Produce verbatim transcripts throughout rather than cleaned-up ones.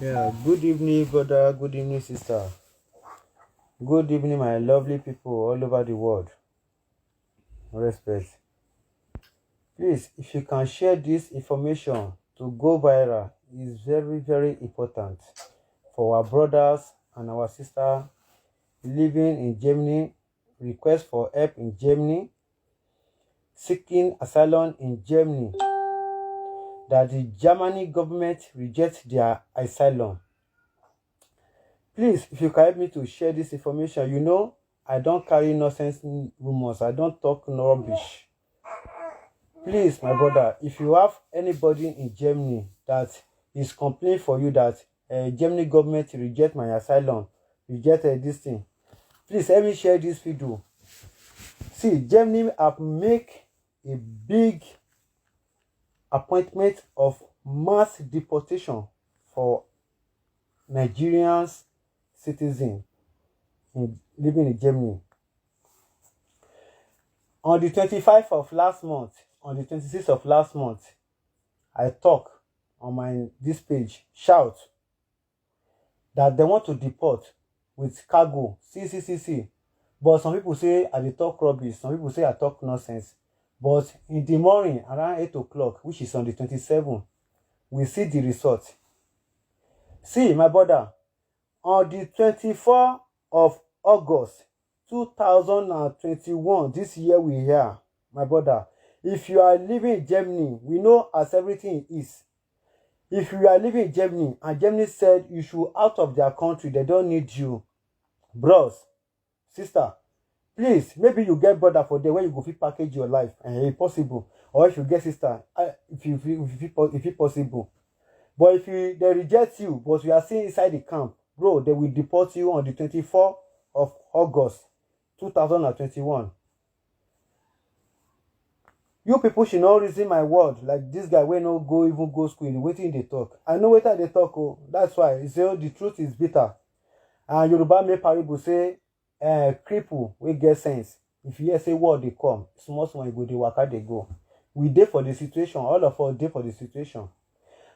Yeah, good evening, brother. Good evening, sister. Good evening, my lovely people all over the world. Respect. Please, if you can share this information to go viral, it's very, very important for our brothers and our sister living in Germany. Request for help in Germany, seeking asylum in Germany, that the Germany government reject their asylum. Please, if you can help me to share this information, you know, I don't carry nonsense rumors, I don't talk rubbish. Please, my brother, if you have anybody in Germany that is complaining for you that uh, Germany government reject my asylum, reject uh, this thing, please help me share this video. See, Germany have make a big appointment of mass deportation for Nigerians citizens in, living in Germany. On the twenty-fifth of last month, on the twenty-sixth of last month, I talk on my this page, shout that they want to deport with cargo, C C C C. But some people say I dey talk rubbish, some people say I talk nonsense. But in the morning, around eight o'clock, which is on the twenty-seventh, we see the result. See, my brother, on the twenty-fourth of August, two thousand and twenty-one, this year we here, my brother, if you are living in Germany, we know as everything is. If you are living in Germany and Germany said you should out of their country, they don't need you. Bros, sister, please, maybe you get brother for there where you go fit package your life, and e possible. Or if you get sister, ah, if you, if you, if you, if it possible. But if you, they reject you, but you are still inside the camp, bro, they will deport you on the twenty-fourth of August, two thousand and twenty-one. You people should not reason my word like this guy wey no go even go school, wetin dey talk. I know wetin I dey talk o. That's why I say the truth is bitter. And Yoruba make parable say, eh, cripple wey get sense, if you hear say war dey come, small small you go dey waka dey go. We dey for the situation, all of us dey for the situation.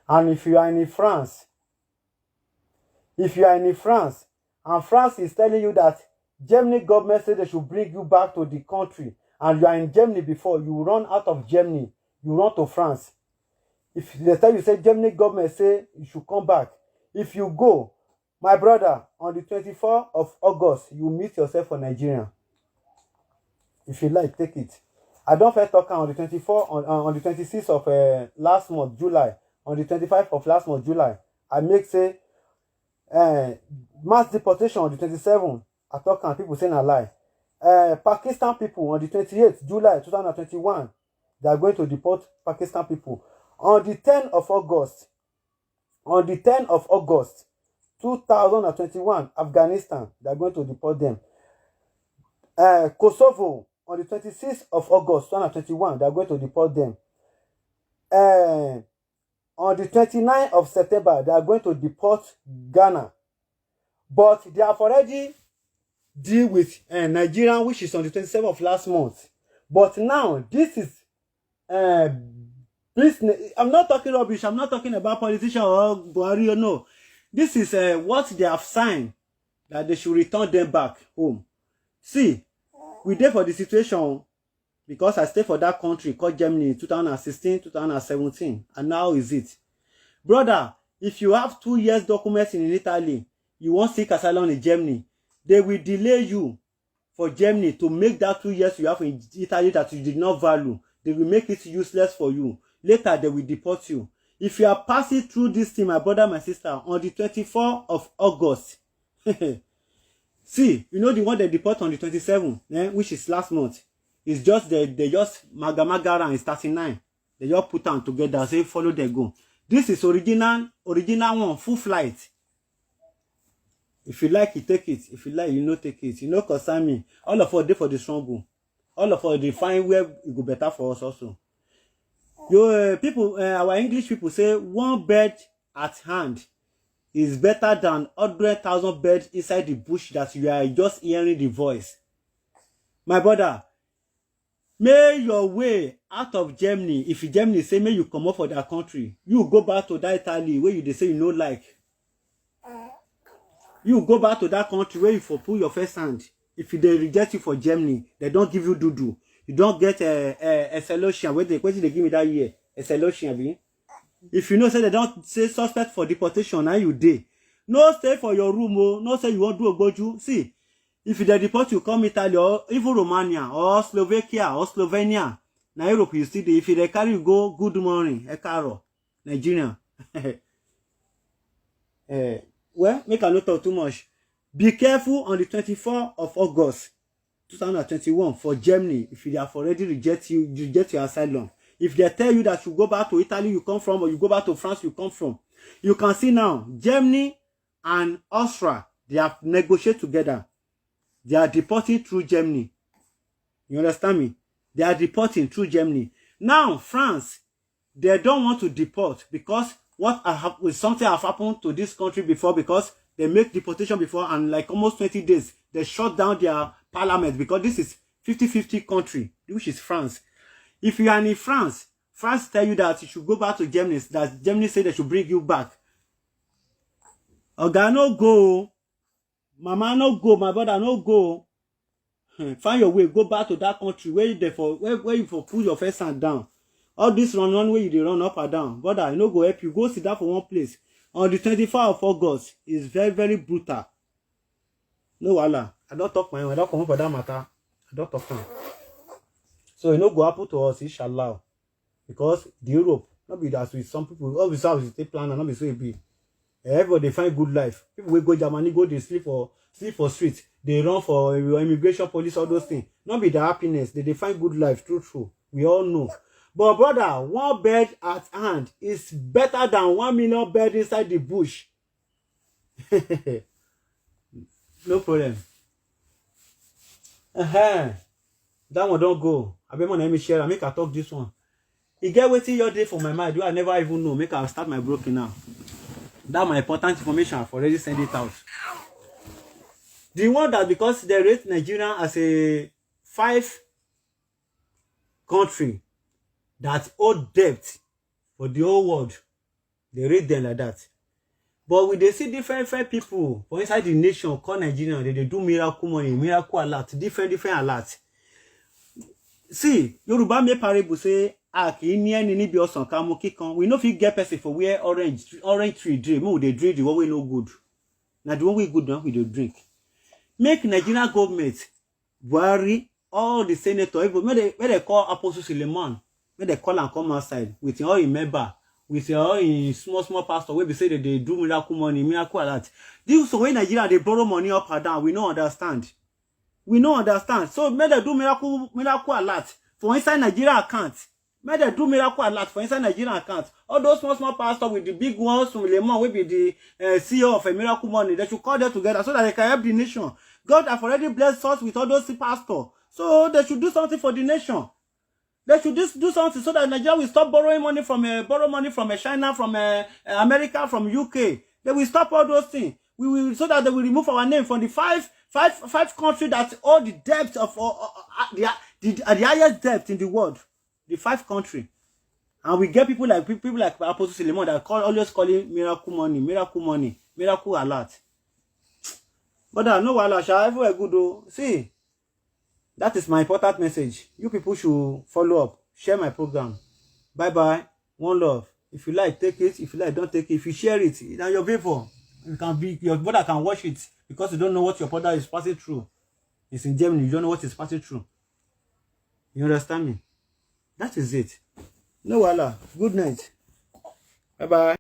And if you are in France, if you are in France, and France is telling you that Germany government say they should bring you back to the country, and you are in Germany before, you run out of Germany, you run to France. If they tell you say Germany government say you should come back, if you go, my brother, on the twenty-fourth of August, you meet yourself for Nigeria. If you like, take it. I don first talk am on the twenty-fourth, on, on, on the twenty-sixth of uh, last month, July, on the twenty-fifth of last month, July. I make say uh, mass deportation on the twenty-seventh. I talk am, people say na lie. Uh, Pakistan people on the twenty-eighth July two thousand and twenty-one, they are going to deport Pakistan people. On the tenth of August, on the tenth of August two thousand and twenty-one, Afghanistan, they are going to deport them. Uh, Kosovo, on the twenty-sixth of August two thousand and twenty-one, they are going to deport them. Uh, on the twenty-ninth of September, they are going to deport Ghana. But they have already deal with uh, Nigeria, which is on the twenty-seventh of last month. But now, this is uh, business. I'm not talking rubbish. I'm not talking about politician or Buhari. No, this is uh, what they have signed, that they should return them back home. See, we dey for the situation because I stay for that country called Germany in two thousand and sixteen, two thousand and seventeen. And now is it? Brother, if you have two years documents in Italy, you wan seek asylum in Germany, they will delay you for Germany to make that two years you have in Italy that you did not value. They will make it useless for you. Later, they will deport you. If you are passing through this thing, my brother, my sister, on the twenty-fourth of August, see, you know the one they deport on the twenty-seventh, eh, which is last month. It's just they, they just maga maga and it's thirty-nine. They just put them together, say follow them go. This is original, original one, full flight. If you like, you take it. If you like, you no take it. You no concern me. All of us dey for the struggle. All of us dey find where it go better for us also. You uh, people, uh, our English people say one bird at hand is better than hundred thousand birds inside the bush that you are just hearing the voice. My brother, May your way out of Germany. If Germany say make you comot for their country, you go back to that Italy where you dey say you no like. You go back to that country where you for put your first hand. If they reject you for Germany, they don't give you dudu. You don't get a, a, a solution. Where they, where they give me that year? A solution, abi? If you know say they don't say suspect for deportation, now you dey. No stay for your room, oh. No say you won't do a goju. See, if they deport you, come Italy or even Romania or Slovakia or Slovenia. Now Europe you still dey. If they carry you go, good morning, ẹ káàárọ̀, Nigeria. Eh, well, make I no talk too much. Be careful on the twenty-fourth of August, two thousand twenty-one for Germany. If they have already reject you, reject your asylum. If they tell you that you go back to Italy you come from, or you go back to France you come from, you can see now Germany and Austria, they have negotiated together. They are deporting through Germany. You understand me? They are deporting through Germany. Now France, they don't want to deport because what have, something have happened to this country before, because they make deportation before, and like almost twenty days they shut down their parliament, because this is fifty fifty country, which is France. If you are in France, France tell you that you should go back to Germany, that Germany say they should bring you back. Oga, no go. Mama, no go. My brother, no go. Hmm, find your way, go back to that country where you dey for, where, where you for put your first hand down. All this run, run where you dey run up and down, brother, I no go help you. Go sit down for one place. On the twenty-fourth of August is very, very brutal. No wahala. I don't talk my own. I don't come up for that matter. I don't talk am. So it no go happen to us, inshallah. Because the Europe, not be that with some people, all the South is still plan and not be so e be. Everybody dey find good life. People wey go Germany go dey sleep for, sleep for street. They run for immigration police, all those things. Not be the happiness. They dey find good life, true, true. We all know. But brother, one bird at hand is better than one million bird inside the bush. No problem. Uh-huh. That one don't go. I bet, man, let me share and make I talk this one. E get wetin your day for my mind wey I never even know. Make I start my broken now. That my important information, I've already sent it out. The one that, because they rate Nigeria as a five country that owe debt for the whole world, they rate them like that. But we dey see different, different people for inside the nation called Nigeria. They dey do miracle money, miracle alert, different, different alert. See, Yoruba make parable say, "A kì í ní ẹni níbi ọsàn ká mú kíkan." We no fit get person for where orange, orange tree dey. Make we dey drink the one wey no good. Na the one wey good na we dey drink. Make Nigeria government, Buhari, all the senator, even make they, make they call Apostle Suleiman, make they call am come outside with all him member, with all him small, small pastor wey be say they dey do miracle money, miracle alert. This one wey Nigeria dey borrow money up and down, we no understand. We no understand. So make they do miracle, miracle alert for inside Nigeria account. Make they do miracle alert for inside Nigeria account. All those small, small pastor with the big ones, Suleiman wey be the uh, C E O of a miracle money, they should call them together so that they can help the nation. God have already blessed us with all those pastor. So they should do something for the nation. They should just do something so that Nigeria will stop borrowing money from uh, borrow money from uh, China, from uh, America, from U K. They will stop all those things. We will, so that they will remove our name from the five, five, five country that owe the debt of uh, uh, uh, the, the, uh, the highest debt in the world. The five country. And we get people like people like Apostle Suleiman that call, always calling miracle money, miracle money, miracle alert. But uh, no wahala, sha, everywhere good though. See, that is my important message. You people should follow up, share my program. Bye bye. One love. If you like, take it. If you like, don't take it. If you share it, now your favor. You can be, your brother can watch it because you don't know what your brother is passing through. It's in Germany. You don't know what is passing through. You understand me? That is it. No wahala. Good night. Bye bye.